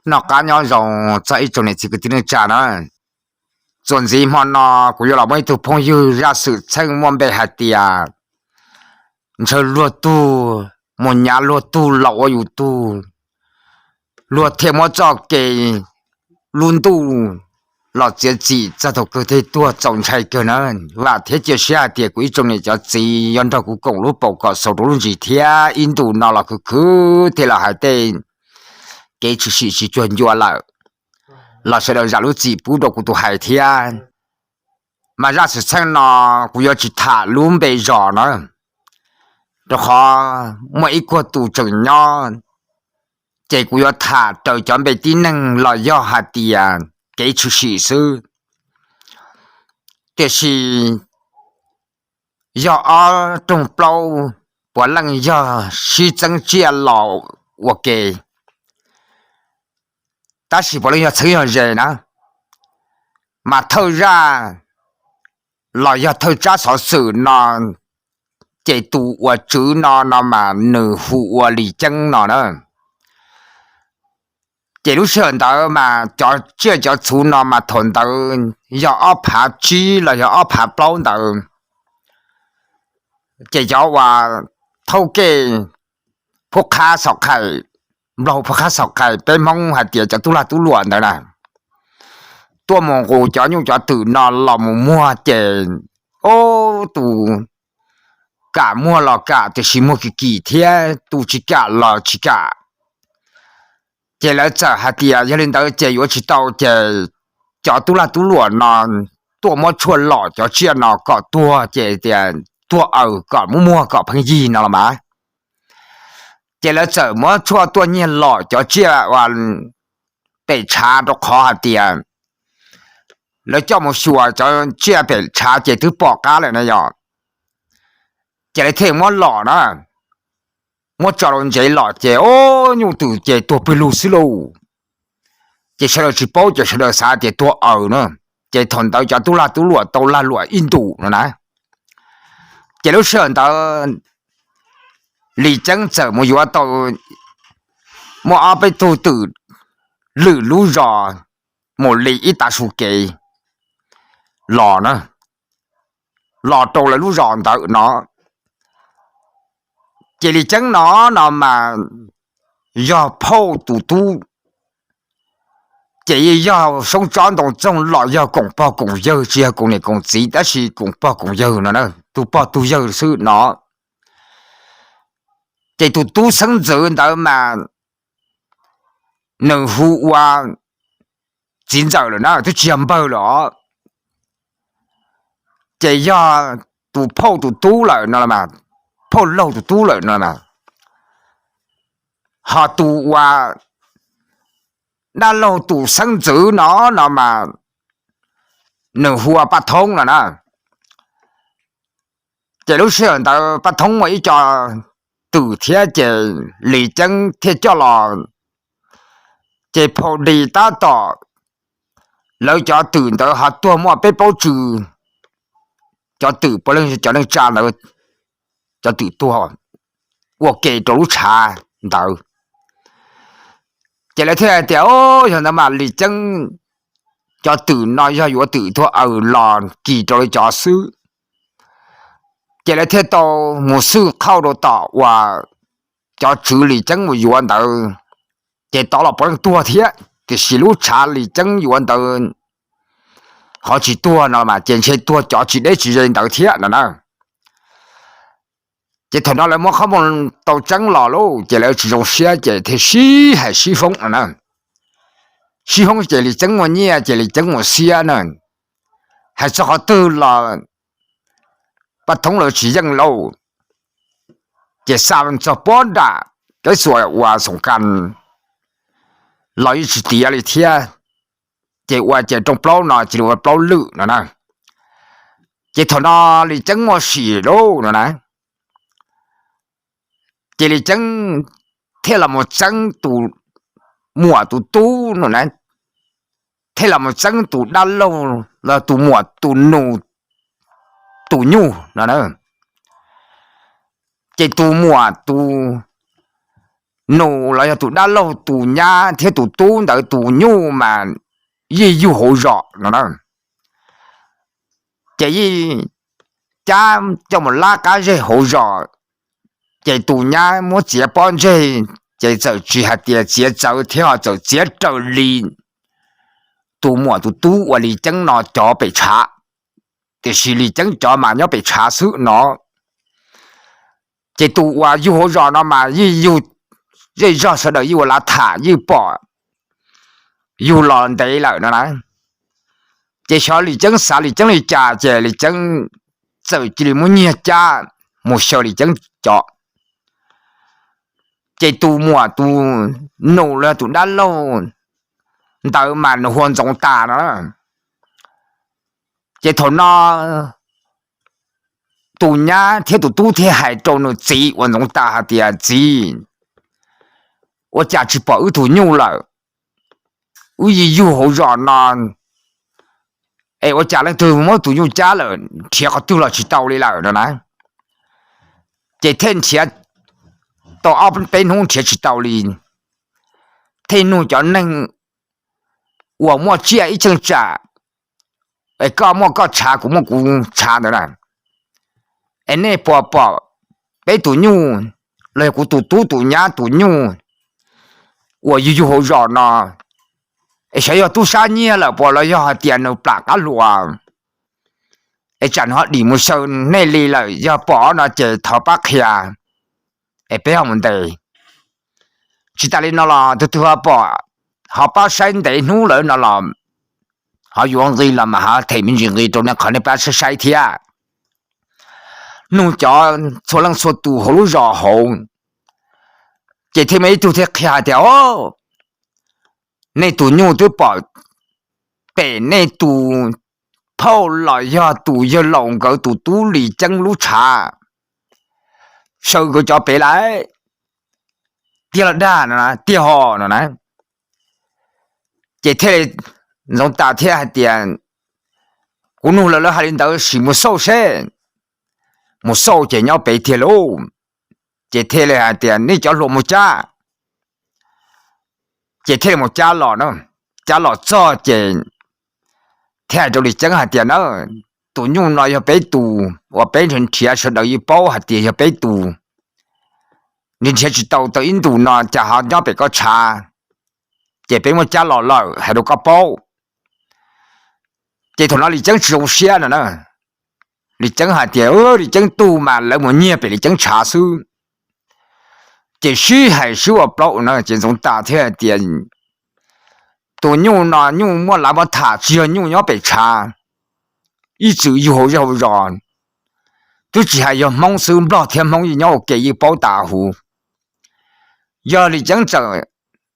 Noj qab nyob zoo txog ib tsoom niam txiv kwv tij neej tsa na. Txuas ntxiv hmo no kuv yuav los muaj ib tug phooj ywg zaj xwm txheej muaj npe hais tias ntshaw luag tug, mus nyav luag tug los ua yus tug, luag thiaj muab txoj kev lub ntuj los txiav txim txog thaum kawg thiaj tuag txaus ntshai kawg na. Vam thiab cia siab hais tias kuv ib tsoom niam cov txiv yuav nrog kuv koom lub paus kom xaus rau lub ntsis thiab ib ntus no los khwv khwv thiaj los hais tej kev tshwm sim tsis cuag ncua lawm los sawv daws zam lub txim pub rau kuv tus hais thiab. Mas zaj xwm txheej no kuv yuav tsis tham lub npe zos na, rau qhov muaj ib kuag tus tseem nyob, ces kuv yuav tham raws cov npe tib neeg los yog hais tias kev tshwm sim xwb. Tiam sis yog ob roog plaub puav leej yog sib txeeb tsiaj los ua ke, tab sis puav leej yog txheeb yog ze na. Mas thawj zaj los yog thawj tsab xov xwm no, ces tus uas tswv no no mas nws hu ua Lis Ceeb no na. Ces lub sij hawm ntawd mas cov tsiaj cov txhu no mas thaum ntawd yog ob phav tsib los yog ob phav plaub ntawd, ces cov uas thauj kev phub qhab xom qhais, nplog phub qhab xom qhais, peb Hmoob hais tias cov tub lag tub luam ntawd na, tuaj mus nqus cov nyuj cov twm no los mus muag ces, o, tus kam muag los kam tiam sis muag kim kim thiab, tus tsis kam los tsis kam. Ces lawv txawm hais tias yog li ntawd ces yuav tsis tau ces cov tub lag tub luam no tuaj muab tshuaj lom cov tsiaj no kom tuag ces tias tuag aws kom muab muag kom pheej yig no los mas. Ces lawv txawm muab tshuaj tuaj nyiag lom cov tsiaj pem tshav rau qhov hais tias lawv coj mus xyuas cov tsiaj pem tshav ces twb pom qab lawm na yom. Ces lawv thiaj muab lom na, muab tso rau ntsev lom ces o, nyuj twm ces tuag pwg lug xwb lauj. Ces sawv daws tsis paub ces sawv daws xav tias tuag aws na. Ces thaum ntawd cov tub lag tub luam tau lag luam ib ntus no na. Ces lub sij hawm ntawd Lis Ceeb txawm mus yuav tau muaj ob peb tug twm lwm lub zos mus li ib tav su kev los na, los rau lawv lub zos ntawd no. Ces Lis Ceeb no no mas yog phauj tus tub, ces yog soob tsob ntoo txoog los yog koom pog koom yawg, tsis yog koom niam koom txiv tab sis koom pog koom yawg no, tus pog tus yawg xwb no. Ces tus tub xeeb ntxwv ntawd mas nws hu ua txiv ntxawm lawm na, twb tsis yog npawg lawm os. Ces yog tus phauj tus tub lawm no, phauj laug tus tub lawm no. Ho tus uas dab laug tus xeeb ntxwv no no mas nws hu ua Paj Thoob no na. Ces lub sij hawm ntawd Paj Thoob muaj ib co twm thiab ces Lis Ceeb thiaj coj los, ces phau di tab tom lawv cov twm ntawd ho tuag muaj peb plaub tsw, cov twm puav leej cov neej tsa ntawd, cov twm tuag ua ke rau lub tshav ntawd. Ces lawv thiaj hais tias, o, yog ntawd mas Lis Ceeb cov twm no yog yuav twm tuag aws los kis rau li cov xwb. Ces lawv thiaj tau mus xwj qhauj rau tom uas cov tswv Lis Ceeb mus yuav ntawd, ces tod los puav leej tuag thiab, tiam sis lub tshav Lis Ceeb yuav ntawd ho tsis tuag no mas ces ntshe tuag cov tsis deb tsis ze ntawd thiab no na. Ces thaum no lawv muab qhov muag tau tseeb los lauj, ces lawv tsis zoo siab ces thiaj sib hais sib foob no na. Sib foob ces Lis Ceeb muaj nyiaj ces Lis Ceeb mus xiab na. Hais txog qhov twg los Paj Thoob lawv tsis yeej lauj. Ces xa txog pob nram Kev Xuas uas Xoom Kas los yeej tsis tiav li thiab. Ces ua ces rooj plaub no cia li ua plaub lwm no na. Ces thaum no Lis Ceeb muaj sim lauj no na. Ces Lis Ceeb thiaj los mus txeeb tus muam tus tub no na, thiaj los mus txeeb tus dab laug los tus muam tus nus tus nyuj no na. Ces tus muam tus nus los yog tus dab laug tus nyab thiab tus tub ntawd tus nyuj mas yeej yug hauv zos no na. Ces yeej cab coj mus lab qab zej hauv zos, ces tus nyab muab txiav pob ntseg, ces txawm tsis hais tias txiav txawv thiab ho txawm txiav raws li tus muam tus tub uas Lis Ceeb no cov pem tshav, tiam sis Lis Ceeb cov mas nyob pem tshav xwb no. Ces tus uas yug hauv zos no mas yeej yug zej zog sawv daws yeej ua lav tham yeej pom yug los ntev lawm no na. Ces xyov Lis Ceeb xav Lis Ceeb li cas ces Lis Ceeb txawm cia li muab nyiag cab mus xyaw Lis Ceeb cov. Ces tus muam tus nus los tus dab laug ntawd mas nws hu ua Ntxoov Tas no. Ces thaum no tus nyab thiab tus tub thiaj hais rau nws txiv uas Ntxoov Tas hais tias, Txiv, ua cas tsis pom wb tus nyuj lawm? Wb yeej yug hauv zos no es ua cas leej twg muab tus nyuj cab lawm, nrhiav qhov twg los tsis tau li lawm no na. Ces thiaj nrhiav tau ob peb hnub nrhiav tsis tau li, thiaj nug cov neeg uas muaj tsiaj ib cheeb tsam, es koj muaj koj tshav kuv muaj kuv tshav ntawd na, es nej puas pom peb tus nyuj los yog kuv tus tub tus nyab tus nyuj uas yug yug hauv zos no, es xyov yog tub sab nyiag lawm puas los yog hais tias nws plam qab hluas, es tsam nws ho dim mus xyaw nej li lawm, yog pom no ces thov pab qhia es peb ho mus ntes. Tsis tas li no los tus twg ho pom ho pab saib ntev hnub lawm no los ho yuav nqi los mas ho them me ntsis nqi rau nej qhov nej pab saib saib thiab. Nug cov txhua leej txhua tus hauv lub zos hauv, ces thiaj muaj ib tug thiaj qhia hais tias, O, nej tus nyuj twb pom pem nej tus phauj los yog tus yawg laus nkawd tus tub Lis Ceeb lub tshav, xyaw nkawd cov pem lawm. Tiag los dag no, tiag ho no na. Ces thiaj li Ntxoov Tas thiaj hais tias, Kuv nug lawv, lawv hais li ntawd, sim mus xauj seb. Mus xauj ces nyob pem tiag lauj. Ces thiaj li hais tias, Nej cov hluas mus cab. Ces thiaj li mus cab los na. Cab los txog ces thiaj hais rau Lis Ceeb hais tias, Na, tus nyuj no yog peb tus uas peb nrhiav, sawv daws yeej paub hais tias yog peb tus, nws nrhiav tsis tau tau ib ntus no cas ho nyob pem koj tshav, ces peb muab cab los lawm hais rau koj paub. Ces thaum no Lis Ceeb tsis zoo siab no na. Lis Ceeb hais tias, Lis Ceeb tug mas lawv mus nyiag pem Lis Ceeb tshav xwb. Ces sib hais sib ua plaub na, ces Ntxoov Tas thiaj hais tias, Tus nyuj no nyuj muaj lav muaj tham, tsis yog nyuj nyob pem tshav, ib txwm yug hauv zej hauv zos, twb tsis hais yog Hmoob xwb, Nplog thiab Hmoob yeej nyob ua ke yeej paub tas huv. Yog Lis Ceeb txawm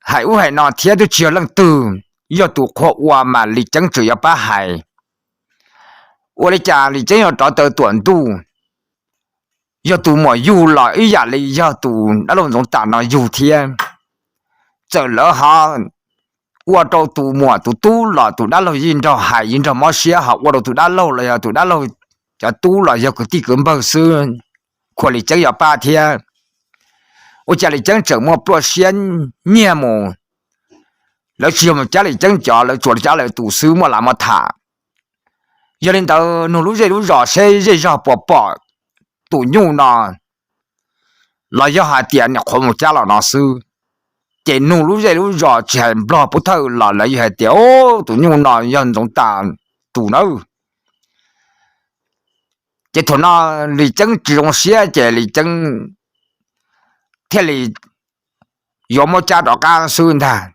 hais ub hais no thiab twb tsis yog leej twg, yog tus qhua ua mas Lis Ceeb tseem yuav pab hais. Ua li cas Lis Ceeb yuav rov taw tuam ntuj, yog tus muam yug los ib yam li yog tus dab laug Ntxoov Tas no yug thiab. Txawm lawv ho ua rau tus muam tus tub los tus dab laug yeej nrog hais yeej nrog mob siab, ho ua rau tus dab laug los yog tus dab laug cov tub los yog kwv tij kwv npawg xwb, khuas Lis Ceeb yuav pab thiab. Ua cas Lis Ceeb tseem muaj pluaj siab nyiag mus, lawv tsis yog mus cab Lis Ceeb cov, lawv tsuas cab lawv tus xwb muaj lav muaj tham. Yog li ntawd nug lub zej lub zos seb zej zog puas pom tus nyuj no, los yog hais tias niam qhuav mus cab los no xwb. Ces nug lub zej lub zos tsis hais Nplog Pub Thawj los lawv yeej hais tias, O, tus nyuj no yog Ntxoov Tas tus nawb. Ces thaum no Lis Ceeb tsis zoo siab ces Lis Ceeb thiaj li yuav muab cab rov qab xwb ntag.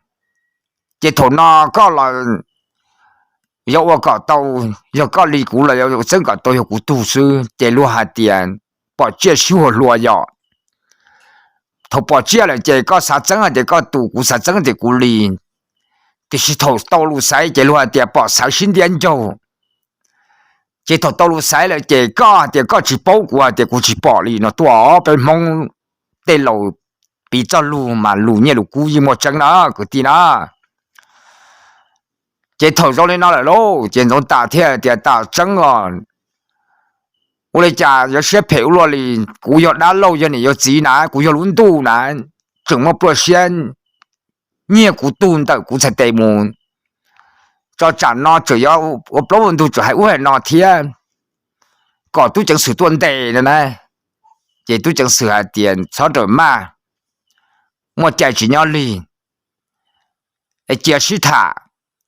Ces thaum no koj los yuav ua kom tau yog koj li, kuv los yuav txeeb kom tau yog kuv tug xwb. Ces luag hais tias pom tsiaj sib huas hlua yom. Thaum pom tsiaj lawm ces koj xav txeeb hais tias koj tus, kuv xav txeeb tias kuv li. Tiam sis thaum tau lus xaiv ces luag hais tias pom xaiv sib ntiab ncaug. Ces thaum tau lus xaiv lawm ces koj hais tias koj tsis paub, kuv hais tias kuv tsis pom li no tuaj. Peb Hmoob tej laus piv txoj lus mas lus nyiaj lus kub yeej muaj tseeb na kwv tij na. Ces thaum zoo li no lawm lauj, ces Ntxoov Tas thiaj tias, Tas tseeb os, ua li cas yuav siab phem ua luaj li? Kuv yog dab laug, yog niam yog txiv na, kuv yog lub ntuj na, tseem muaj pluaj siab, nyiag kuv tug ntawm kuv txhais tes mus, tso tsam no tseem yuav ua plaub ua ntug tseem hais ub hais no thiab, kom tub ceev xwm tuaj ntes no na. Ces tub ceev xwm hais tias txhob rawm maj, muaj cai tsis nyob lig, cia sib tham,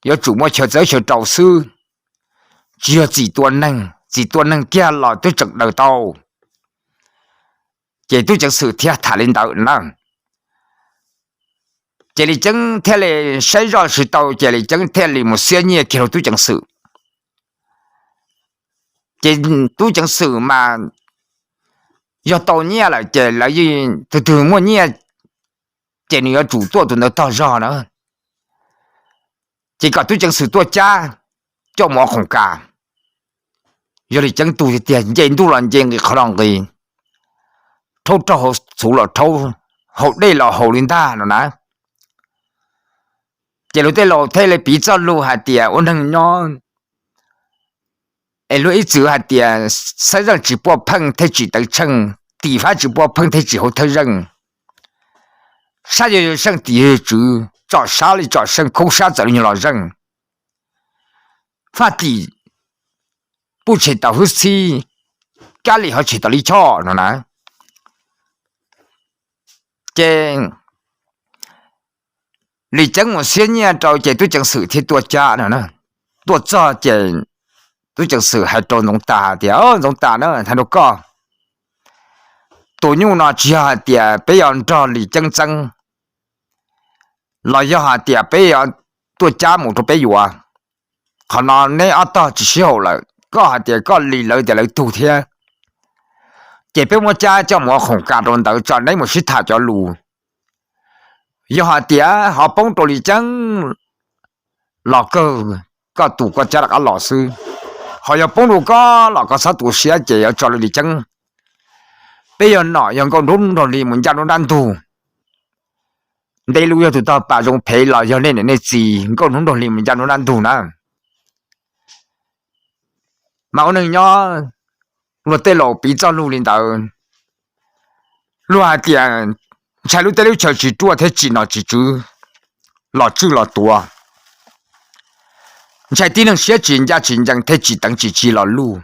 yuav tsum muaj chaw txawb chaw rau xwb, tsis yog txim tua neeg, txim tua neeg kiag los twb tseem daws tau. Ces tub ceev xwm thiaj tham li ntawd na. Ces Lis Ceeb thiaj li saib zoj tsis tau, ces Lis Ceeb thiaj li mus xiab nyiaj kiag rau tub ceev xwm. Ces tub ceev xwm mas yog tau nyiaj lawm ces lawv yeej, tus twg muaj nyiaj ces nws yuav tsum tuaj tus ntawd tog zog na. Ces kom tub ceev xwm tuaj cab coj mus ua khoom kas. Yog Lis Ceeb tug tiag tiag, nce ntuj los nce, nqis qhov los nqis, rhaub roj hauv txhuv los rhaub, haus dej los haus li ntag no na. Ces luag tej laus thiaj li piv txoj lus hais tias ua neeg nyob es luag ib txwm hais tias xab zeej tsis puaj pheej thiaj tsim tawv tsheej, tim fab tsis puaj pheej thiaj tsim hauv thawj zeej. Sab yog yog zeej, tim yog yog tswv, tsom sab li tsom zeej, khoob sab txawm li nyuag los zeej. Faj tim puj tshem tom hwj txhib, kab lim ho tshem tom li choj no na. Ces Lis Ceeb mus xiab nyiaj rau ces tub ceev xwm thiaj tuaj cab no. Tuaj txog ces tub ceev xwm hais rau Ntxoov Tas tias, Ntxoov Tas na, hais rau koj, tus nyuj no tsis yog hais tias peb yuav nrog Lis Ceeb txeeb los yog hais tias peb yuav tuaj cab mus rau peb yuav. Qhov no neb ob tog tsis sib haum lawm, koj hais tias koj li lawv tias lawv tug thiab, ces peb muab cab coj mus ua khoom kas rau ntawd tso neb mus sib tham cov lus. Yog hais tias ho poob rau Lis Ceeb los kawg, koj tus koj cab rov qab los xwb. Ho yog poob rau koj los koj txhob tu siab ces yuav tso Lis Ceeb. Peb yog nom yog nkauj hnub nraug hli mus ncaj nruab nrab ntug. Ntev lub yog tus tog pas zoo phem los yog nej niam nej txiv nkauj hnub nraug hli mus ncaj nruab nrab ntug na. Mas ua neeg nyob, luag tej laus piv txoj lus li ntawd, luag hais tias ntshai lub teb lub chaw tsis ruaj thiaj tsim nom tsim tswv los tswj los tuav, ntshai tib neeg siab tsis ncaj tsis ncees thiaj tsim teev tsim tsi los luj.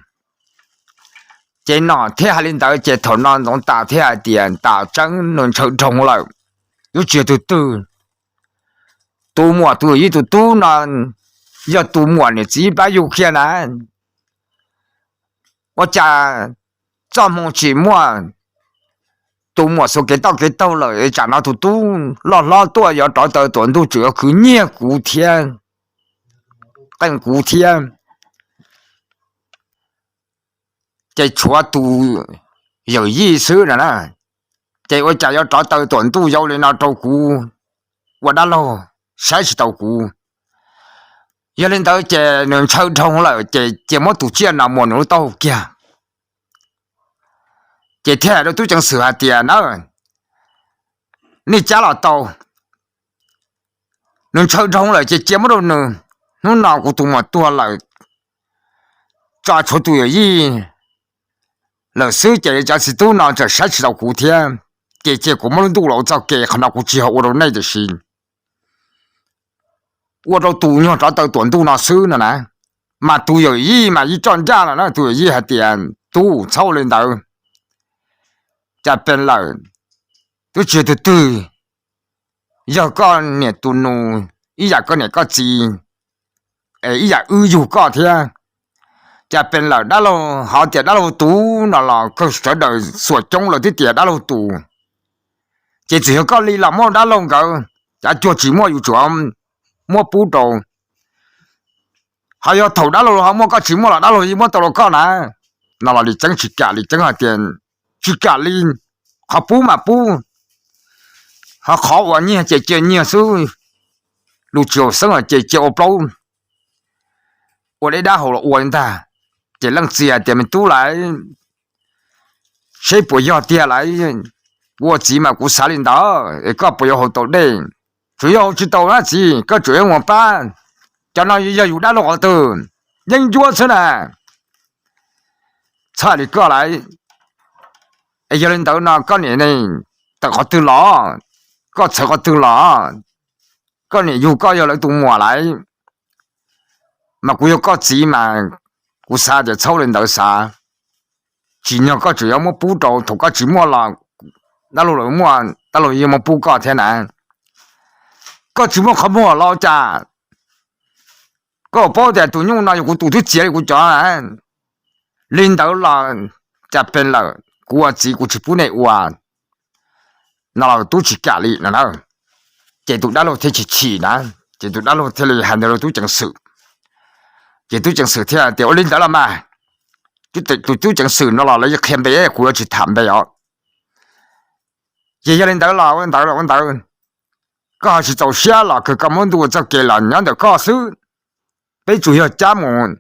Ces nom thiaj hais li ntawd ces thaum no Ntxoov Tas thiaj hais tias, Tas tseeb, nws ntshaw dhau lawm, yuav tsis yog tus twg. Tus muam tus yawm yij tus tub no yog tus muam niam txiv plab yug kiag na. Ua cas txoj hmoo tsis muaj, tus muam xuas kev toj kev taug lawm, tsam no tus tub loj hlob tuaj yuav rov taw tuam ntuj tseem yuav khwv nyiag kuv thiab, qeej kuv thiab, ces tshuav tus yawm yij xwb no na. Ces ua cas yuav rov taw tuam ntuj yau li no rau kuv ua dab laug, saib tsis taus kuv. Yog li ntawd ces nws ntshaw dhau lawm ces cia muab tus tsiaj no muas nws lub taub hau kiag. Ces thiaj hais rau tub ceev xwm hais tias, na, nej cab los tau, nws ntshaw dhau lawm ces cia muab rau nws. Hnub no kuv tus muam tuag lawm, tso tshuav tus yawm yij lawm xwb ces cov txiv tub no tseem saib tsis taus kuv thiab, ces cia kuv muab lub ntuj los ua txoj kev, qhov no kuv tsis yog ua rau nej tiam sis ua rau tus nyuag rov taw tuam ntuj no xwb no na. Mas tus yawm yij mas yeej tso ncaj los na, tus yawm yij hais tias, tub, txhob ua li ntawd, cas pes lawm, twb tsis yog tus twg, yog koj niam tus nus, ib yam koj niam koj txiv, es ib yam wb yug koj thiab. Cas pes lawm, dab laug ho tias dab laug tus no los kawg sawv daws xuas coob lawm twb tias dab laug tus, ces txawm yog koj li los muab dab laug nkawd, cav cuag tsis muaj yus tsuas muab pub rau. Ho yog thaum dab laug ho muaj koj tsis muaj los dab laug yeej muab tau rau koj na. No los Lis Ceeb tsis kam, Lis Ceeb hais tias, tsis kam li, qhov pub mas pub, ho qhov uas nyiag ces cia nyiag xwb, lus tsis haum xeeb ces cia ua plaub ua deb dab hau los ua li ntag. Ces leej txiv hais tias, me tub lauj, seb puas yog tiag lauj, kuv ua txiv mas kuv xav li ntawd es koj puas yuav haus tau dej? Tsuas yog haus tsis tau na txiv, koj tsuas yuav mus pab, cov no yog yus dab laug qhov twg, yeeb ncuab xwb na. Txhob hais li koj lauj. Es yog li ntawd no koj niam ne tawm qhov twg los? koj txhawv qhov twg los koj niam yug koj yog lawv tus muam lawm, mas kuv yog koj txiv mas kuv xav tias txhob li ntawd xav. Tsim nyog koj tseem yuav muab pub rau, thaum koj tsis muaj los dab laug los muaj, dab laug yuav muab pub koj thiab na. Koj tsis muaj qhov muag los cas? Koj paub tias tus nyuj no yog kuv tus twb txiav li kuv cov. Li ntawd los cas pes lawm, kuv ua txiv kuv tsis pub nej ua no los tub tsis kam li no na. Ces tus dab laug thiaj chim chim na, ces tus dab laug thiaj li hais ntawd rau tub ceev xwm. Ces tub ceev xwm thiaj tias ua li ntawd los mas, tus tub ceev xwm no los lawv qhia npe, kuv yuav tsis tham npe os. Ces yog li ntawd los ua ntawd los ua ntawd, koj ho tsis txaus siab los kawg koj muab ntuj ua txoj kev los nyob ntawm koj xwb. Peb tsuas yog cab mus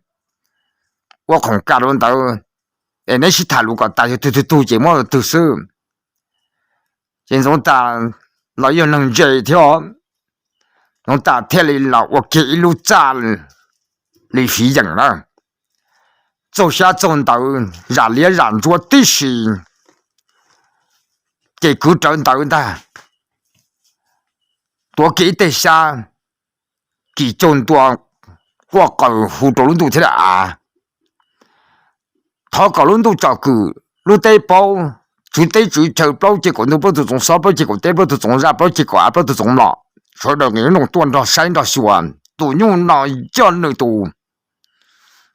ua khoom kas rau ntawd, es neb sib tham lus kom tas yog twg twg tug ces muab twg xwb. Ces Ntxoov Tas los yog neeg ntse thiab, Ntxoov Tas thiaj li los ua kiag ib lub txaj li fiv yeem na, txaug xyab txaug ntawv, zam liab zam ntsuab tib si, ces kwv rawv ntawv ntag, tuav kiag ib teg xyab, kis caug ntua, quaj qw hu rau lub ntuj thiab av, thov kom lub ntuj tsom kwm, lub teb paub, tswv teb tswv chaw, plaub ceg kaum ntuj plaub tug txoov xob, plaub ceg kaum teb plaub tug txoov zaj, plaub ceg kaum av plaub tug txoov mlom, sawv daws nqis nrooj tuaj nrog saib nrog xyuas tus nyuj no yog nws tus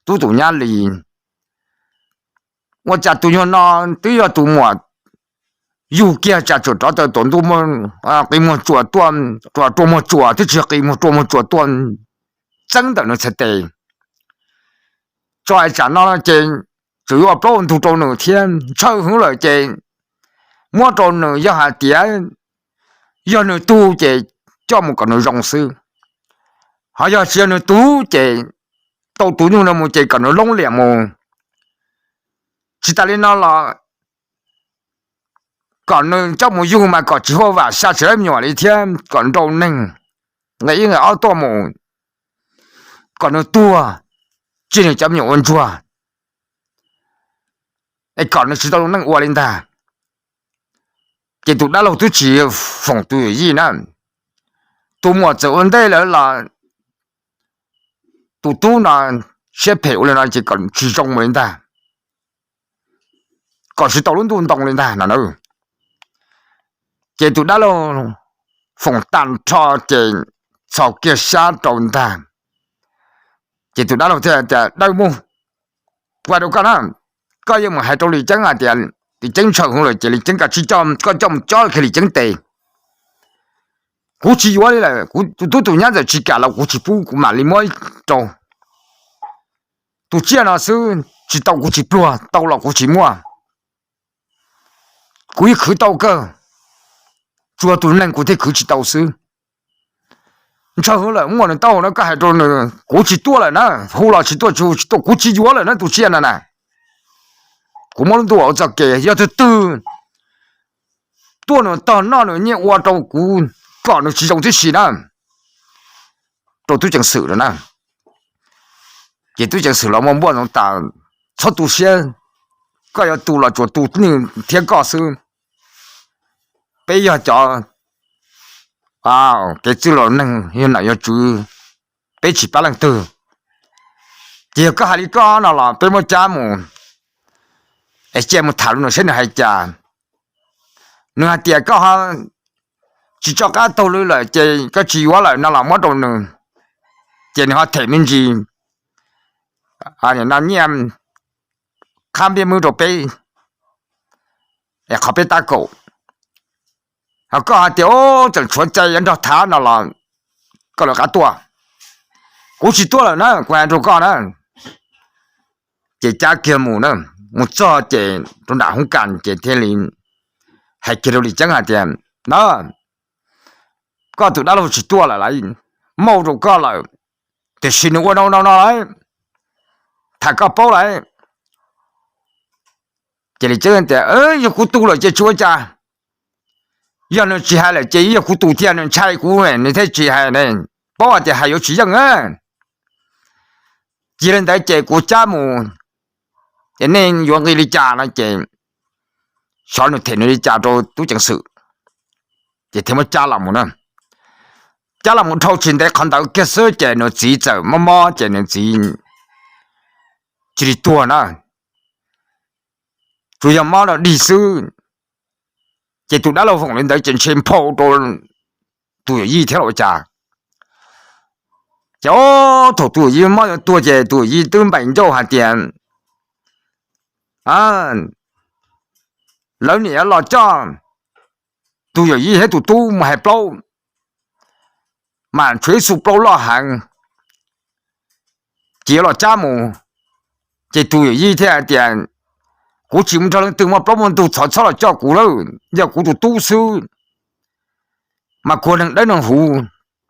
tub tus nyab li. Ua cas tus nyuag no twb yog tus muam yug kiag tsam tsuam rov tawm tuam ntuj, qi muag tsuas tuaj, rua muag tsuas twb tsis yog qi muag, rua muag tsuas tuaj txeeb ntawm nws txhais tes. Tso es tsam no ces tseem yuav ua plaub ua ntug rau nws thiab, ntshaw hwv lawm ces muab rau nws, yog hais tias yog nws tug ces coj mus kom nws zoo xwb, ho yog tsis yog nws tug ces tau tus nyuj no mus ces kom nws loob liam mus. Tsis tas li no los kom nws coj mus yug mas kom tsis huaj vam xya tsis lab me nyuam li thiab, kom nrau neeg nqe ib nqe ob tuaj mus, kom nws tuag, tsij nws cov me nyuam ua ntsuag, es kom nws tsis tau neej ua li ntag. Ces tus dab laug twb tsis foom tus yawm yij na, tus muam txawm ua ntej lawm los tus tub no siab phem ua li no ces kom tsis zoo mus li ntag, kom tsis tau lub ntuj ntoo li ntag no na. Ces tus dab laug foom tag nrho ces txhos kiag xyab rau ntag. Ces tus dab laug thiaj tias dawb mus, kuv hais rau koj na, koj yuav mus hais rau Lis Ceeb hais tias Lis Ceeb ntshaw hwv lawm ces Lis Ceeb kav tsij coj koj coj mus cob kiag Lis Ceeb tes. Kuv tsis yuav li lawm, kuv tus tub tus nyab txawm tsis kam los kuv tsis pub, kuv mam li muab rau. Tus tsiaj no xwb tsis tau kuv tsis pluag, tau los kuv tsis muaj. Kuv yeej khwv tau kawg, tsuas tus neeg kuv thiaj khwv tsis tau xwb. Ntshaw hwv lawm muaj nws taub hau no koj hais rau nws, kuv tsis tuaj lawm na, hu los tsis tuaj, tsis hu tsis tuaj, kuv tsis yuav lawm na tus tsiaj no na. Kuv muab lub ntuj ua txoj kev, yog tus twg tuaj nws tog noj nws nyiaj ua rau kuv, kom nws tsis zoo tib si na, rau tub ceev xwm na. Ces tub ceev xwm los muaj npuaj Ntxoov Tas, txhob tu siab, koj yuav tu los tsuas tu nws thiab koj xwb. Peb yog cov kev txwj laus neeg yog nom yog tswv, peb tsis pab leej twg. Ces yog koj hais li koj no los peb muab cab mus, es cia mus tham rau nws saib nws hais cas. Nws hais tias koj tsis tso qab taug lw lawm ces koj tsis yuav lawm no los muab rau nws, ces nws ho them me ntsis no nyiaj qhab npiab mwb rau peb, qhov peb tab kaum. Ho koj hais tias tseem tshuav cai yuav nrog tham no los koj lawv qab tuaj. Kuv tsis tuaj lawm na, kuv hais rau koj na. Ces cab kiag mus na, mus txog ces rau nram hoob kas ces thiaj li hais kiag rau Lis Ceeb hais tias na, koj tus dab laug tsis tuaj lawm lauj, maub rau koj lawm, tiam sis nws ua no no no lawm, tham koj paub lawm. Ces Lis Ceeb tias yog kuv tus lawm ces tsis ua cas, yog nws tsis hais lawm ces yog kuv tus thiab, nws ntshai kuv nws thiaj tsis hais, paub hais tias hais yuav tsis yeej. Cia li ntawd ces kuv cab mus, es nej yuav nqi li cas no ces xyov nws them nws li cas rau tub ceev xwm. Ces thiaj muab cab los mus na. Cab los mus dhau tsis ntev qhov ntawd kiag xwb ces nws txiv txawm mob mob ces nws txiv cia li tuag na. Tsuas yog mob los dig xwb. Ces tus dab laug voom li ntawd ces ntshe nphau rau tus yawm yij thiab los ua cas. Ces thaum tus yawm yij mob tuag ces tus yawm yij twb npaim ncauj hais tias lawv niam los coj tus yawm yij thiab tus tub mus hais plaub, mas tshuav ib xu plaub loj heev, ces yuav los cab mus. Ces tus yawm yij thiaj hais tias, kuv tsis mus nrog leej twg muaj plaub muaj ntug, thov txhob los coj kuv lawm, yog kuv tus tub xwb. Mas kuv neeg dawb neeg huv,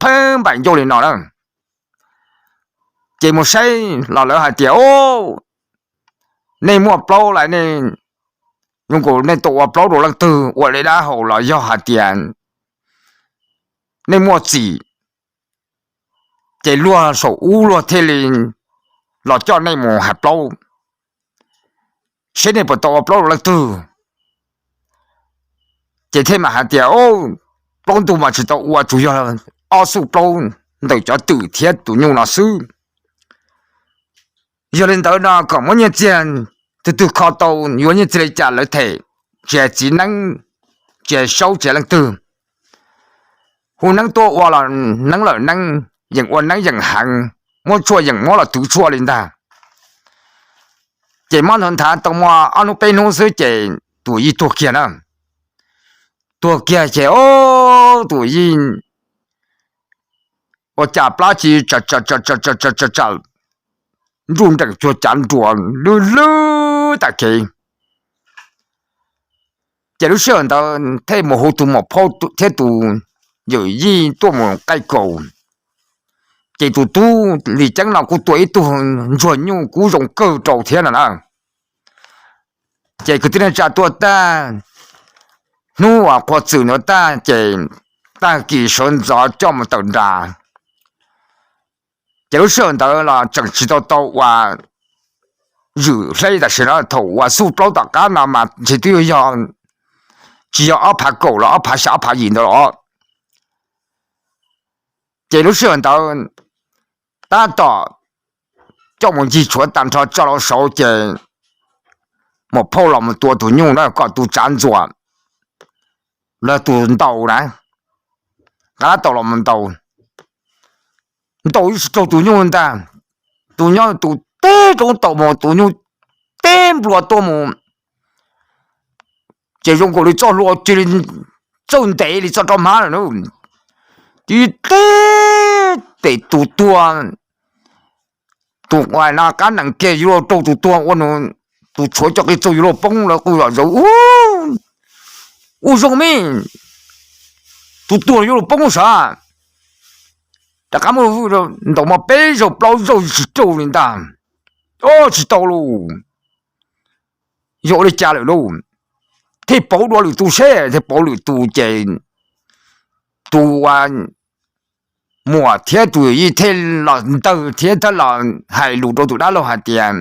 pheej npaim ncauj li no na. Ces mus saib los lawv hais tias, nej muaj plaub lawm, nej zoo nkaus nej tau ua plaub rau leej twg ua li dab hau los yog hais tias nej muaj txim, ces luag saum ub luag thiaj li los coj nej mus hais plaub seb nej puas tau ua plaub rau leej twg. Ces thiaj mam hais tias, plaub ntug mas tsis tau ua, tsuas yog ob xu plaub ntawm cov twm thiab tus nyuj no xwb. Yog li ntawd no kom muab nyiaj txiag, tus twg kho tau yuav nyiaj txiag li cas lawv them, tsis hais txiv neeb, tsis hais saub tsis hais leej twg. Hu neeb tuaj ua los neeb lawm neeb, yeem ua neeb yeem heev, muab tshuaj yeem muab los twv tshuaj li ntag. Ces mob nthav nthav tau muaj ob hnub peb hnub xwb ces tus yij tuag kiag na. Tuag kiag ces tus yij ua cas plab tsis tsam, nruj nreem cuag cav nruas lwj lwj tas kev. Ces lub sij hawm ntawd thiaj mus hu tus muam phauj thiab tus yawm yij tuaj mus qaij kaus. Ces tus tub Lis Ceeb no kuj tua ib tug ntsuag nyuj kub zoo kawg rau thiab no na. Ces kwv tij neej tsa tuaj tag, hnub uas qhua txwm ntawd tag ces tag kis sawv ntxov coj mus tawm nras. Ces lub sij hawm ntawd los tseem tsis tau tau uas zwm hleb tam sim no, thaum uas xub plaub tom qab no mas ntshe twb yog, tsis yog ob phav kaum los ob phav xya ob phav yim ntawd los. Ces lub sij hawm ntawd tab tom coj mus ncig tshuav tag nrho tso rau saud ces muam phauj los mus tua tus nyuj na kom tus tsav ntxuam, los tus ntaus na, nqa lab taus los mus ntaus. Ntaus ib tsis raug tus nyuj ntag, tus nyob tus teb roob taus mus tus nyuj teb nplua tuaj mus, ces zoo nkaus li txoj hlua cia li txawj ntev li txoj roj hmab lawm na. Cia li teb tes tus tuag, tus uas no qab nees kiag yuav luag raug tus tuag ua nws, tus tshuav cov qis txaug yuav luag poob lawv qw zom zaws, ub zoo me, tus tuag yuav luag poob sav. Rov qab muab ntaus mas peb zaug plaub zaug tsis raug li ntag, tsis tau lauj, yog ua li cas lawm lauj. Thiaj pauv dua lwm tus seb, thiaj pauv lwm tus ces tus uas muam thiab tus yawm yij thiaj los ntawg thiab thiaj los hais lus rau tus dab laug hais tias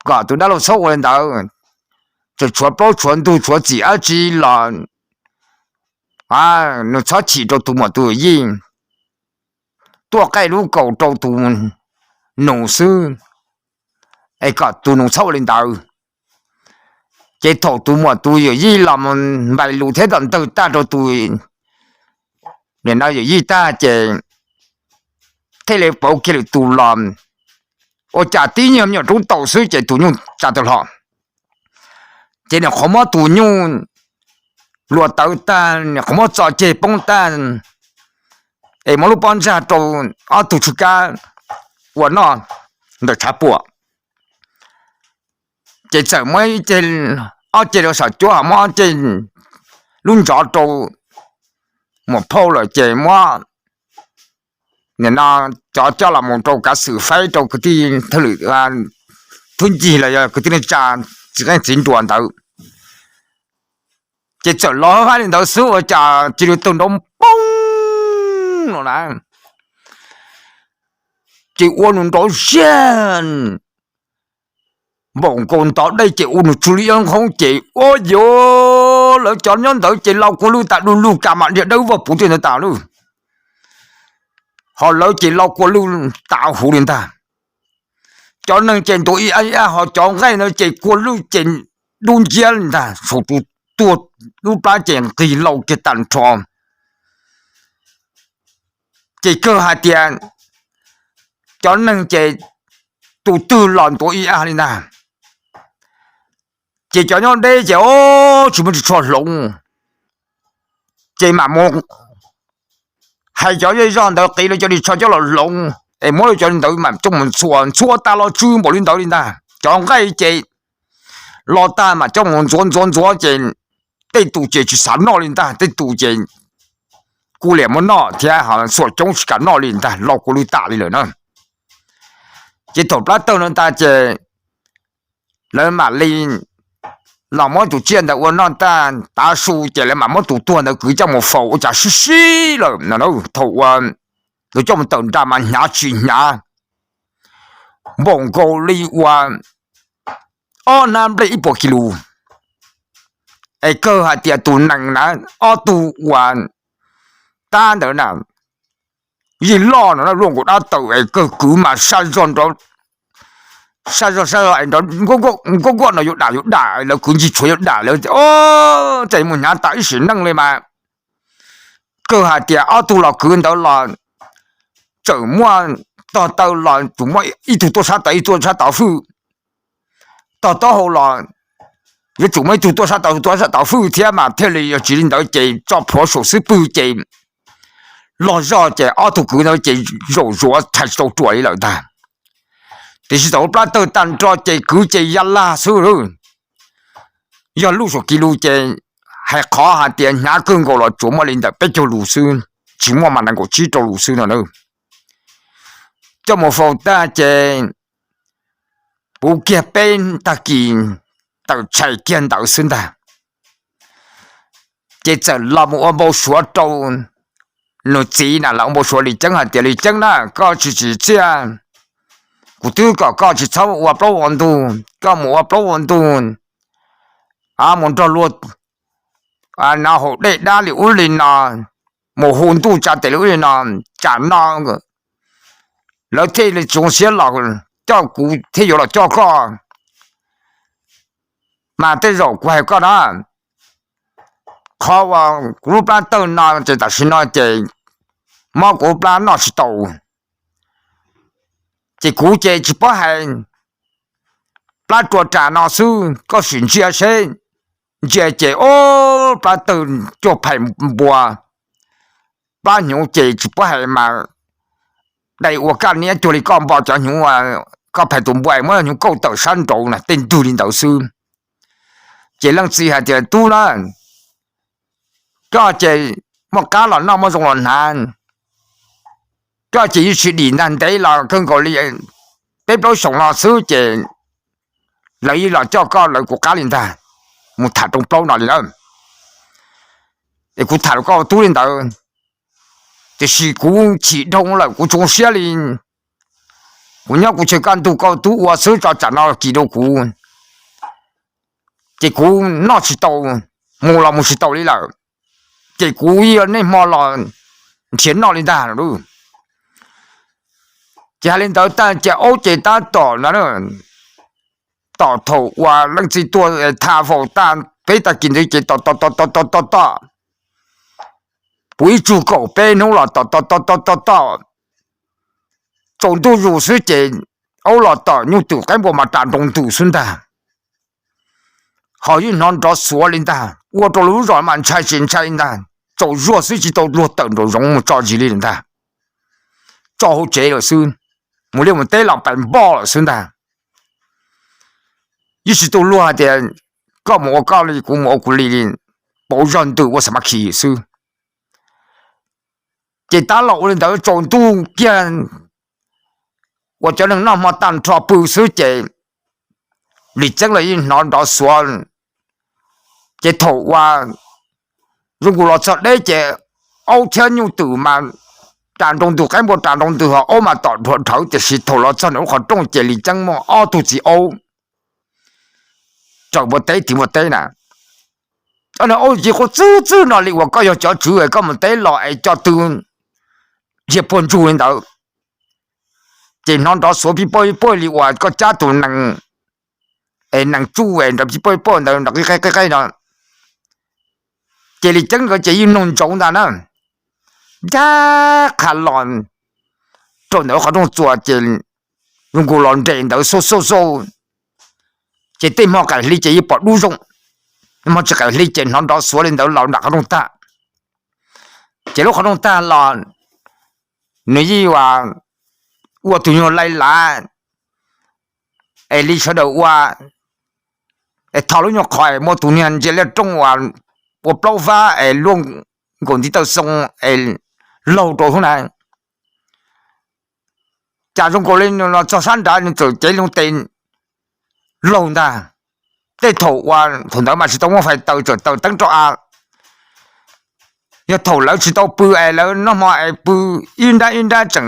kom tus dab laug txhob ua li ntawd, tseem tshuav plaub tshuav ntug tshuav txim dab tsi los nws txhob chim rau tus muam tus yawm yij, tuaj qaij lub kaus rau tus nus xwb, es kom tus nus txhob ua li ntawd. Ces thaum tus muam tus yawm yij los mus npais lus thiab los ntawg tag rau tus nim no yawm yij tag ces thiaj li pauv kiag lwm tus los, ua cas tib nyuag me nyuam roob taus xwb ces tus nyuj tsa tau hlo. Ces nws qhuav muab tus nyuj luas tawv tag, nws qhuav muab txo ceg poob tag, es muab lub pob ntsag rau ob tug tsw kab ua noj ntawm tshav puam. Ces txawm muab ib ceg, ob ceg rau saum cuab, ho muab ob ceg lub ntsov rau muam phauj lawm ces muab nim no cov coj los mus rau kav xwm faib rau kwv tij thwj ncig los yog kwv tij neej tsa txiv qeej txiv nruas ntawd. Ces txawm los hab li ntawd xwb ua cas cia li tawg nrov poob no na, ces ua nws nrov zag, npaum nkaus ntov dej ces ua nws tsw li ib nqhoob ces ua yuav lawv cov nyob ntawd ces laus kua lwj tas du lug, kas mam diam dawb vog puv tiag ntawd tas lawm. Ho lawv ces laus kua lwj tas huv li ntag. Cov neeg ces ntuav ib a ib a, ho cov nqaij ntawd ces kua lwj ces dub nciab li ntag, saum tus tuag lub plab ces nqig lauj kiag tag nrho. Ces kawg hais tias cov neeg ces tus twg los ntuav ib a li ntag. Ces cov nyob deb ces o, tsis muaj ris tsho hloov, ces mam mus hais cov zej zog ntawd qiv lawv cov ris tsho coj los hloov es muab lawv cov ntawd mam coj mus ntxhua, ntxhua tas los tsw npaum li ntawd li ntag. Cov nqaij ces los tag mam coj mus ntxuav ntxuav ntxuav ces tej tus ces tsis xav noj li ntag, tej tus ces kuj liam muab noj thiab, xuam coob tsis kam noj li ntag, laus kua lwj tas li lawm na. Ces thaum plab tawg no ntag ces lawv mam li los muab tus tsiaj ntawd ua noj tag tav su ces lawv mam muab tus tuag ntawd kwv coj mus faus ua cas sib sib lawm no. Thaum uas lawv coj mus tawm nra mas hnyav tsis hnyav, npaum nkaus li uas ob hnab nplej ib puas kis lus. Es kawg hais tias tus nees na, ob tug uas tab ntawd na, yij loj no luaj nkaus dab tawm es kawg kwv mas saj zog nrov, saj zog saj zog es nrov nkuaj nkuaj no yuav dam yuav dam, lawv kwv ncig tshuav yuav dam lawv, o, ces mus hnyav tas ib sim neej li mas. Kawg hais tias ob tug los kwv ntawd los tseem muaj tog taw los tsuas muaj ib tug tuaj sab tod ib tug tuaj sab tod fwj, tog taub hau los yuav tsum muaj ib tug tuaj sab tod ib tug tuaj sab tod fwj thiab mas thiaj li yog tsis li ntawd ces tso plhuav saum xub pwg ces log zog ces ob tug kwv ntawd ces zaum zuav tshais tsis tau ruam li lawm ntag. Tiam sis thaum lub plab tawg tag nrho ces kwv ces ya laj xwb. Yog lub saum kis lus ces hais qhov hais tias hnyav kawg nkaus los tsuas muaj li ntawm peb caug lus xwb, tsis muaj mas nees nkaum tsib rau lus xwb no na. Coj mus faus tag ces puv kiag peb tag kis tawm tshais kiag ntawd xwb ntag. Ces txawm los mus ua npau suav rau nws txiv na, los ua npau suav Lis Ceeb hais tias, Lis Ceeb na, koj tsis tsim txiaj, kuv twb kom koj tsis txhob ua plaub ua ntug, koj mus ua plaub ua ntug, mus nrog luag no haus dej dab li ub li no, mus hu ntuj tsa tes li ub li no, tsam no lawv thiaj li tsis zoo siab los coj kuv thiab yuav los coj koj. Mas tej zaum kuv hais koj na, qhov uas kuv lub plab tawg no ces tam sim no ces mob kuv lub plab noj tsis tau, ces kuv ces tsis paub hais, plab rua ras no xwb, koj sim ntsia seb. Ntsia ces o, plab tawg cuag phais npua, plab hnyuv ces tsis paub hais mas dai ua kaj niab cuag li koj npo cov hnyuv, koj phais tus npua muab hnyuv kauj tawm sab nraud na, tej ntwg li ntawd xwb. Ces leej txiv hais tias, Tub na, koj ces muaj qab los noj muaj zoo los hnav, koj ces yeej tsis dim ntag, ntev los kawg nkaus li peb plaub xyoos no xwb ces lawv yeej los coj koj lawv kuv qab li ntag. Mus tham rooj plaub no li lawm, es kuv tham rau koj tub li ntawd, tiam sis kuv chim dhau lawm kuv tsis zoo siab li. Kuv nyob kuv chaw kaj ntug koj tub ua xwb tso tsam no kis rau kuv, ces kuv noj tsis tau, mus los mus tsis tau li lawm, ces kuv ib nej hmo los nrhiav noj li ntag. Ces hais li ntawd tag ces aub ces tab tom no, tom thaum uas leej txiv tuag tha faus tag peb tag kis ntawd ces tom tom tom tom tom tom, puv ib tsug kaum peb hnub los tom tom tom tom tom tom, tsaus ntuj zus xwb ces aub los tom nyuj twm qaib npua mas ras nroo ntws xwb ntag. Ho yeej hnov nrov xuav li ntag, ua rau lub zos mas ntshai tsis ntshai ntag, tsaus zuag xwb tsis tau luag tawm nraum zoov mus tso zis li lawm ntag. Tso hauv tsev lawm xwb, mus liaj mus teb los pais npoj lawm xwb ntag. Yeej tsis tau luag hais tias koj mus ua koj li kuv mus ua kuv li, pauv zog ntws ua xa ma khis xwb. Ces tab los ua li ntawd tsaus ntuj kiag uas cov neeg noj hmo tag nrho pw xwb ces Lis Ceeb los yeej hnov nrov xuav. Ces thaum uas zoo nkaus los txog deb ces aub thiab nyuj twm mas ras nroo ntws, qaib npua ras nroo ntws ho aub mas tom dhuav dhawv, tiam sis thaum los txog ntawm lub qhov rooj ces Lis Ceeb muaj ob tug txiv aub raws npua teb tiv npua teb na. Au, ces quaj txwb txwb no li uas koj yog cov tswv koj mus teb los es coj tw ntsia puag ntsug li ntawd. Ces hnov nrov xuav pib poj poj li uas koj cab tus nees, es nees tsuj es nrov pib poj poj ntawd nrov qib qaib qib qaib no. Ces Lis Ceeb nkawd ces yeej noog ntsoov ntag na. Ncaj qha los rau ntawm lub qhov rooj txuas ces zoo nkaus los nres ntawd xauj xauj xauj. Ces tej hmo qaim hli ces yeej pom dub zoo, hmo tsis qaim hli ces hnov nrov xuav li ntawd los nram qhov rooj tag. Ces lub qhov rooj tag los nws yeej ua tus nyuag lai lav es li sawv daws ua, es tho lub nyuag qhov es muaj tus niag ntsia liaj rooj uas ua plaub vab es luaj nkaus ntiv taw xoo es laug rau hub na. Cas zoo nkaus li nws los txog sab nrad nws txawm cev loo tes laug ntag. Tej thaum uas thaum ntawd mas tsis tau muaj fais taws, txawm taws teeb rau av. Yog thaum lawv tsis tau pw es lawv noj hmo es pw ib nrab ib nrab tseem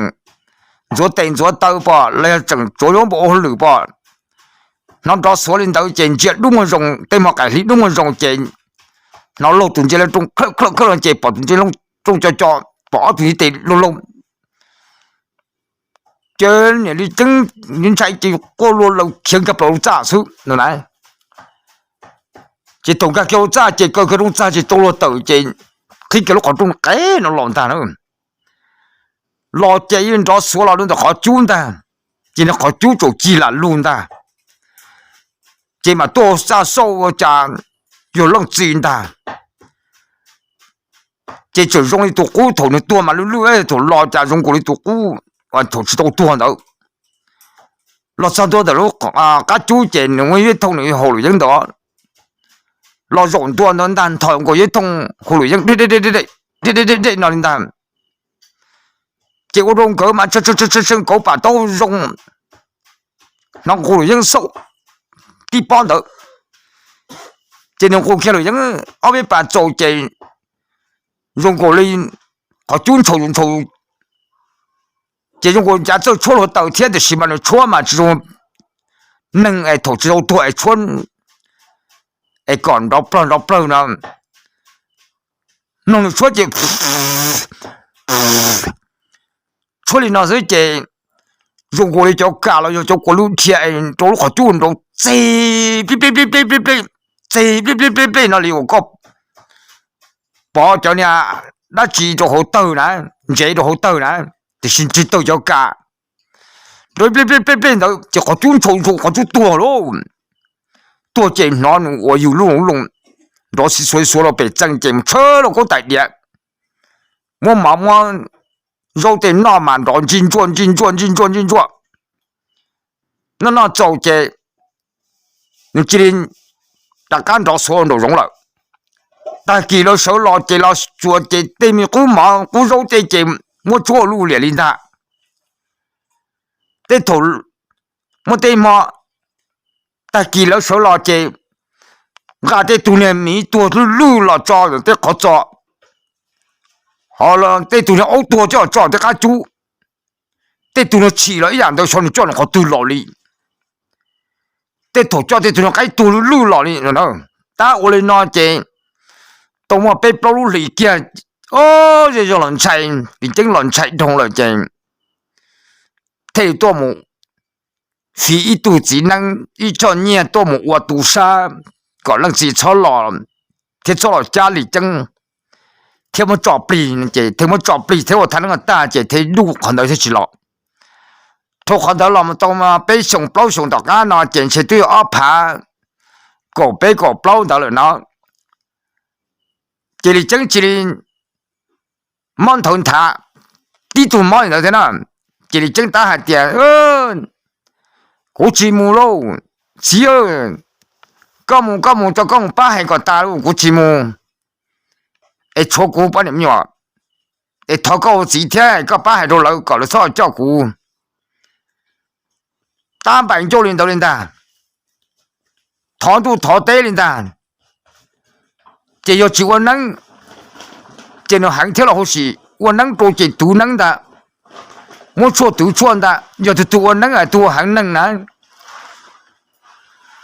ntxuav tes ntxuav taw pom los yog tseem tsuav yuav npaum ua hauj lwm pom, hnov nrov xuav li ntawd ces ntsia dub muag zoo, tej hmo qaim hli dub muag zoo ces hnov laug tus ntsia liaj rooj khawj khawj khawj los ces pom tus ntsia rooj co co, pom ob tug tes laug laug. Ces niam Lis Ceeb ntshai ces quaj lua laws khiav kiag plaws lub txaj xwb no na. Ces thaum nkag kiag lub txaj ces kaw kiag rooj txag ces tau luag tawm ces qhib kiag lub qhov rooj qev no los ntag na. Los ces yeej nrov xuav los rau ntawm qhov cub ntag. Ces nws qhov cub tsaum cig lam lug ntag. Ces mam tuaj xaj xauj ua cas yog leej txiv ntag. Ces txawm zoo li tus qub thaum nws tuag mas lwj lwj, thaum los cas zoo nkaus li tus qub thaum tsis tau tuag ntawd. Los txog ntua ntawm lub qab cub ces nws muaj ib thooj nws hauv luam yeeb ntawd. Los zaum ntua ntawd ntag nthos nkaus ib thooj hauv luam yeeb dej dej dej dej dej dej dej no li ntag. Ces ua rau nkawd mas tsee tsee kauv pam taub zoo, hnov nqus luam yeeb xauj tib pob ntawd. Ces nws nqus kiag luam yeeb ob peb pas txaus ces zoo nkaus li qhov cub ntshaus ntshaus. Ces zoo nkaus ncav txawj tshuab luag taws thiab tiam sis mas nws tshuab mas tsis zoo neeg es thaum tsis tau tuag es tshuab es kom nrov plawg nrov plawg no. Mloog nws tshuab ces tshuab li no xwb ces zoo nkaus li cov kas los yog cov kua lwj dhia rau lub qhov cub nrov txeg plij plij plij plij plij plij, txeg plij plij plij plij no li uas koj pov cov niag dab tsi rau hauv tawg na, ntsev rau hauv tawg na, tiam sis tsis tawg cov kas. Nrov plij plij plij plij ntawd ces qhov cub ntshaus ntshaus qhov cub tuag lauj. Tuag ces hnov nws ua yws lub loos loos, nrov xiv xuav xuav los pem txee ces mus tshawb lauj kaub tais diav, muab mov muab zaub tej noj mas nrov ntsig ntsuaj ntsig ntsuaj ntsig ntsuaj ntsig ntsuaj. Noj noj txaus ces nws cia li rov qab nrov xuav nraum zoov lawm. Tag kis lawv sawv los ces los txuas ces tej me qub mov qub zaub tej ces muab tsuab ua luj liam li ntag. Tej thaum muaj tej hmo tag kis lawv sawv los ces nqa tej tug niag miv tuag lwj lwj los tso tej qhov txos, ho tej tug niag aub tuag coj tso tej qab cub. Tej tug niag tshis los ib yam ntawd xyov nws coj nws qhov twg los li. Tej thaum coj tej tug niag qaib tuag lwj lwj los li. Tab ua li no ces tau muaj peb plaub lub hlis kiag, o, zej zog los ntshai, Lis Ceeb los ntshai dhau lawm ces thiaj li tuaj mus fiv ib tug txiv neeb ib choj nyiaj tuaj mus ua tu sab kom leej txiv txhob los thiab txhob los cab Lis Ceeb thiab muab tso plig ces thiaj muab tso plig thiab ua thaj neeb tag ces thiaj luj qhov ntawd thiaj tsis los. Dhau qhov ntawd los mus tau peb xyoos plaub xyoos tom qab no ces ntshe twb yog ob phav kaum peb kaum plaub ntawd lawm no. Ces Lis Ceeb cia li mob nthawv nthav tib tug mob li ntawd thiab na. Ces Lis Ceeb tab hais tias, kuv tsis mus lauj, txiv, koj mus koj mus, koj mus pab hais kom tas lauj, kuv tsis mus. Es tshuav kuv poj niam me nyuam, es thov koj ua txiv thiab koj pab hais rau lawv kom lawv txhob coj kuv. Tab npaim ncauj li ntawd li ntag, thov ntuj thov teb li ntag. Ces yog tsis ua neeb ces nws heev thiab los huv si, ua neeb rau ces twv neeb ntag, muab tshuaj twv tshuaj ntag. Yog tus tug ua neeb es tus ua heev neeg na,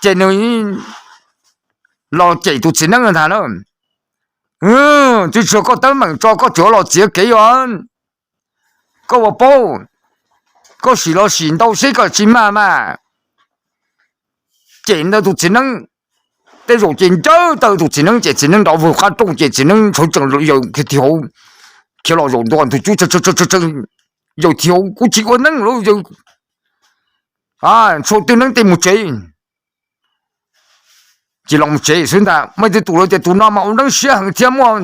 ces nws los cem tus txiv neeb ntag na. Tsis tshua koj teeb meem tso koj tsuav los txiav kev os. Koj ua paub, koj sim los sim ntau seb koj tsis mag mas. Cem ntawd tus txiv neeb, tej zaum ces ncaws tawm tus txiv neeb ces txiv neeb nrov vwg qab rooj ces txiv neeb tshawv tsees yaws kiag ti hauv, khiav los zaum ntua ntug cub, yaws ti hauv, kuv tsis ua neeb lawm, txhua twg neeb tej mus tsev. Ces los tsev xwb ntag. Muaj ib tug lawv tias tus no mas ua neeb siab heev thiab muaj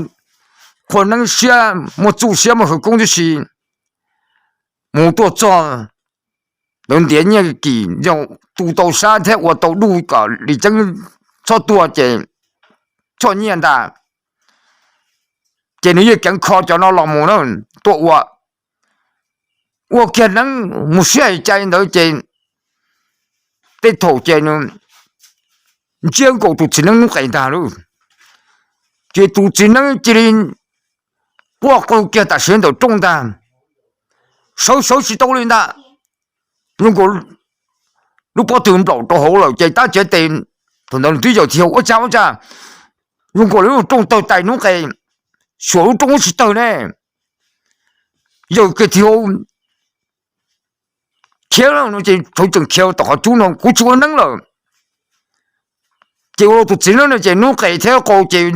qhua neeb siab, muaj txuj siab, muaj hwj koob tib si. Mus tuaj txog lawv ntiav nyiaj kim yog tu tau sab thiab ua tau duj kom Lis Ceeb txhob tuag ces choj nyiaj ntag. Ces nws yeej keev kho cov no los mus na, tuaj ua, ua kiag neeb mus siab hais cai ntawd ces tej thaum ces nws ntsiab nkaus tus txiv neeb noob qes ntag lauj. Ces tus txiv neeb cia li quaj qw kiag tam sim ntawm rooj ntag, sawv sawv tsis tau li ntag. Zoo nkaus lub pob tw nplaum rau hauv lawm ces tab tsev tes thaum ntawd twb yaws ti hauv, ua cas ua cas zoo nkaus li lub rooj tawg tais noob qes, xyuas lub rooj tsis tawg ne, yaws kiag ti hauv, khiav ces tshawv tsees khiav tom qhov cub no, kuv tsis ua neeb lawm. Ces ua rau tus txiv neeb no ces noob qes thiab qau ces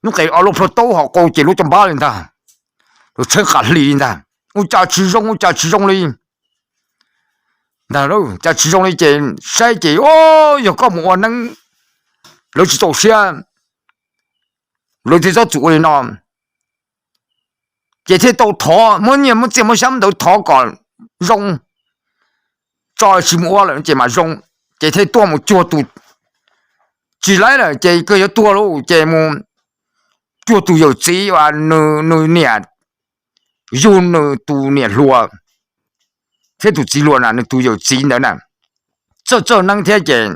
noob qes o lub plhu taub hauv qau ces lub caj npab li ntag, lub tsheeb qas hli li ntag, ua cas tsis zoo ua cas tsis zoo li ntag, cas tsis zoo li ces saib ces, o, yog koj mus ua neeb lawv tsis txaus siab, lawv thiaj txhob txwm ua li no. Ces thiaj tau thov muab nyiaj muab txiaj muab xyab ntawd thov kom zoo, tso tsis mus ua lawm ces mam zoo. Ces thiaj tuaj mus cuag tus, tsis laib lawm ces kawg yuav tuag lauj ces mus cuag tus yawm txiv uas nws niam yug nws tus niam hluas thiab tus txiv hluas na, nws tus yawm txiv ntawd na, txawj txawj neeb thiab ces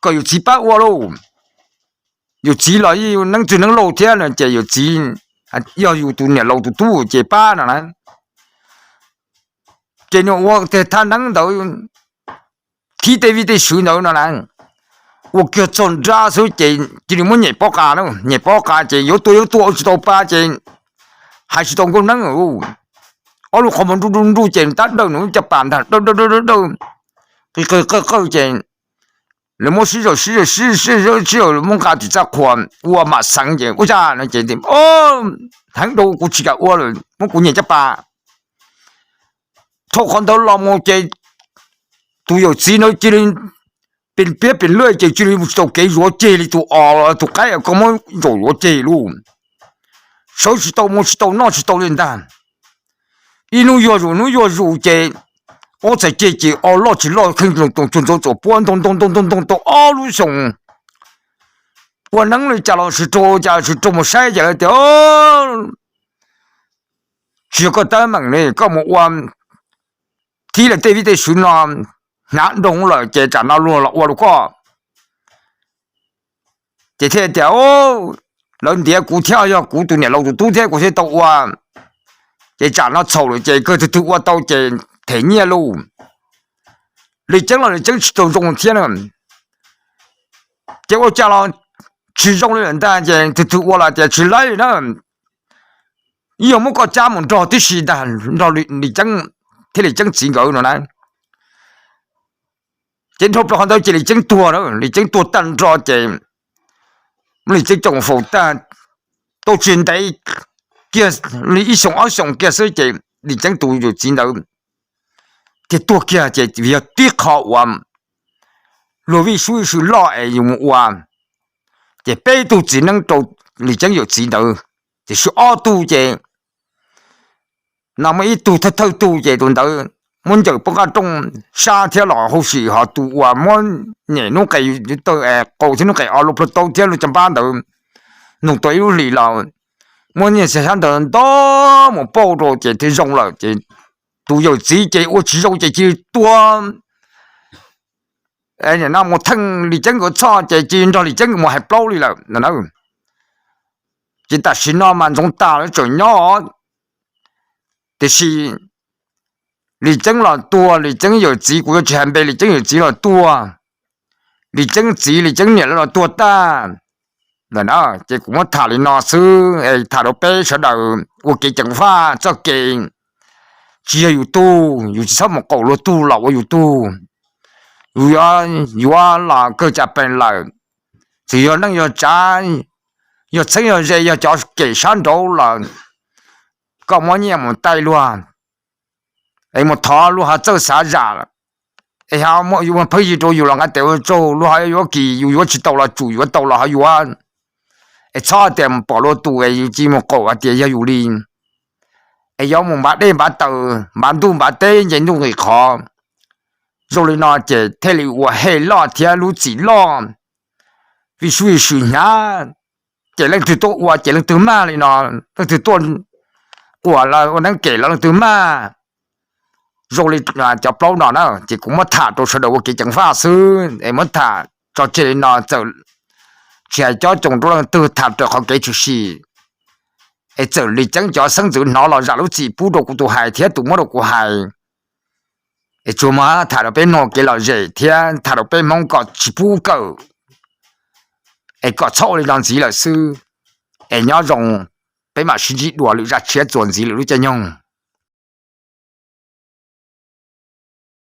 kom yawm txiv pab ua lauj. Yawm txiv los neeb txwg neeb laug thiab no ces yawm txiv yog yus tus niam laus tus tub ces pab no na. Ces nws ua tiag thaj neeb ntawd, thib tej vij tej sw ntawd no na, ua kiag txog nrab xwb ces cia li muab nyem pob qa na, nyem pob qa ces yuav tuag yuav tuag ua tsis tau pa ces hais tsis tau nkauj neeb. Ob lub qhov muag nruj nruj nruj ces tab dawj nws caj pas ntag, dawj dawj dawj dawj, qi qawj qawj qawj ces lawv muab sib zog sib zog sib zog sib zog muab nqa tim txaj qhua ua mam xeev ces ua cas no ces, heev dhau kuv tsis kam ua lawm, muab kuv nyem caj pas. Thaum qhov ntawd los mus ces tus yawm txiv ntawd cia li pes piab pes luaj ces cia li mus tsis tau kev zuav ceg li tus os tus qaib koj muab zaum zuav ceg lauj. Sawv tsis tau mus tsis tau noj tsis tau li ntag. Ib hnub yuag zus hnub yuag zus ces ob txhais ceg ces o loj tsis loj kheej tsuag ntxuav tsuas puab ntoo ntoo ntoo ntoo ntoo tau ob lub xyoos. Ua neeb li cas los sawv raug cas sawv raug mus saib ces lawv tias, tsis yog koj teeb meem li, koj mus ua thib lawm tej vij tej sw no hnav nroo lawm ces tsam no luag los ua rau koj. Ces thiaj tias, lawv ntiav kuv thiab yog kuv tus niam laus tus tub thiab kuv thiaj tau ua. Ces tsam no txhaum lawm ces kawg twg twg ua tau ces them nyiaj lauj. Lis Ceeb los Lis Ceeb tsis tau zoo thiab na. Ces ua cas los tsis zoo li lawm ntag ces twg twg ua los tias tsis laib li na. Ib yog muab koj cab mus nrog tib si ntag, nrog Lis Ceeb thiab Lis Ceeb txiv nkawd no na. Ces dhau plaws qhov ntawd ces Lis Ceeb tuag na, Lis Ceeb tuag tag nrho ces muab Lis Ceeb coj faus tag, tau tsis ntev kiag li ib xyoos ob xyoos kiag xwb ces Lis Ceeb tus yawm txiv ntawd thiaj tuag kiag ces vim yog tib qho uas luag vij sub sw loj es yus mus ua, ces peb tug txiv neeb rau Lis Ceeb yawm txiv ntawd, tiam sis ob tug ces no muaj ib tug thawj thawj tug ces tus ntawd muab ncaws poob qab rooj sab thiab los hauj sim ho tus uas muab nyem noob qes tawg es qau thiab noob qes o lub plhu taub thiab lub caj npab ntawd, nug tau ib lub hlis los muab nyiaj xya xyab ntawd ntog mus pauj rau ces thiaj zoo lawm ces tus yawm txiv ces ua tsis zoo ces cia li tuag. No mus theej Lis Ceeb nkawd txhoj ces cia li nrog Lis Ceeb nkawd mus hais plaub li lawm no na. Ces tam sim no mas ntxoov tas lawv tseem nyob, tiam sis Lis Ceeb los tuag, Lis Ceeb yawm txiv kuv yuav tsis hais npe, Lis Ceeb yawm txiv los tuag, Li Ceeb txiv Li Ceeb niam lawv los tuag tag lawm na. Ces kuv muab tham li no xwb es tham rau peb sawv daws ua kev ceev faj txoj kev. Tsis yog yus tug, yus tsis txhob mus qaum luag tug los ua yus tug. Yus yuav los kawg cas pees lawm, txawm yog neej yog tsav, yog txheeb yog ze, yog cov kem sab nraud los koj muab nyiaj mus taij luag, es mus thov luag ho txawj xav zam, es ho muab yus pheej yig rau yus los nqa tes ua tsaug, luag ho yuav kis yus yuav tsis tau los tsum, yuav tau los ho yuav. Es txhob tias mus pom luag tus es yus cia mus qaum hais tias yog yus li. Es yuav mus npav dej npav taws npav ntuj npav teb nce ntuj nqis qhov. Zoo li no ces thiaj li ua hej loj thiab lub txim loj. Vim sub vim sw hnyav, ces leej twg tuaj ua ces leej twg mag li no, leej twg tuaj ua ua neeb kem los leej twg mag. Zoo li cov plaub no na, ces kuv muab tham rau sawv daws ua kev ceev faj xwb es muab tham tso tseg li no, txawm tsis hais cob coos rau leej twg, tham raws qhov kev tshwm sim. Es txawm Li Ceeb cov xeeb ntxwv hnov los zam lub txim pub rau kuv tus hais thiab tus muab rau kuv hais. Es tsuas muab tham rau peb mloog kev lom zem thiab tham rau peb Hmoob kom tsis pub kawm, es kom txhob ua li no ntxiv lawm xwb. Es nyob zoo, peb mam sib ntsib dua lwm zaj tshiab txuas ntxiv lwm lub caij nyoog.